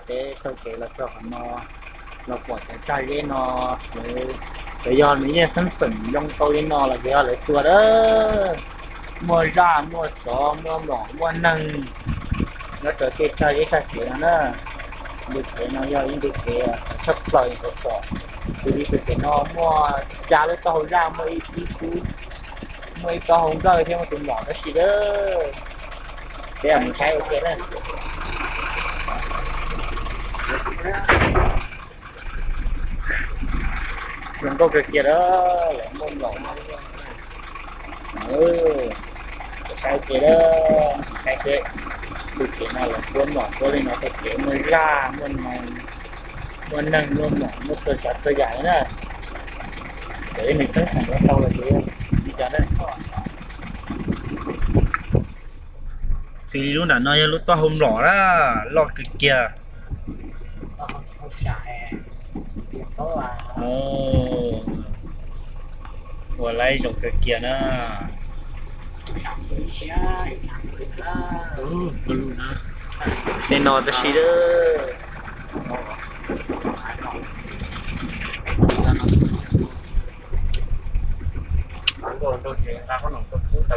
Peb taug kev los txog qhov no, los pom cov tsag zeb no, lawv, lawv yog nws yeej xeeb xeem yoo tau li no los yog lawv txua a. Muaj zaj, muaj tsov, muaj mlom, muaj neeg nyob rau tej tsag zeb tsag tsev no na. Ntu kev no yog ib ntu kev tshaj plaws uas pom, xws li tus kev no muaj xya lub taub hau zaj, muaj ib tib xub, muaj ib taub hau nkawj thiab muaj tus mlom tab sis a. Peb mus saib ua ke na. Zoo nkauj kawg kiag a, lawv muaj mlom no. Saib ua ke a, saib seb, tus kev no lawv muaj mlom tuaj li no, tus kev muaj zaj, muaj neeg, muaj neeg, muaj mlom, muaj txhua tsav txhua yam li na. Ces nws tseeb tseem yuav tau los ces li cas na. Xws li lub nram no yog lub taub hau mlom na, loj kawg kiag. Ua laib zoo kawg kiag na. Tej no tab sis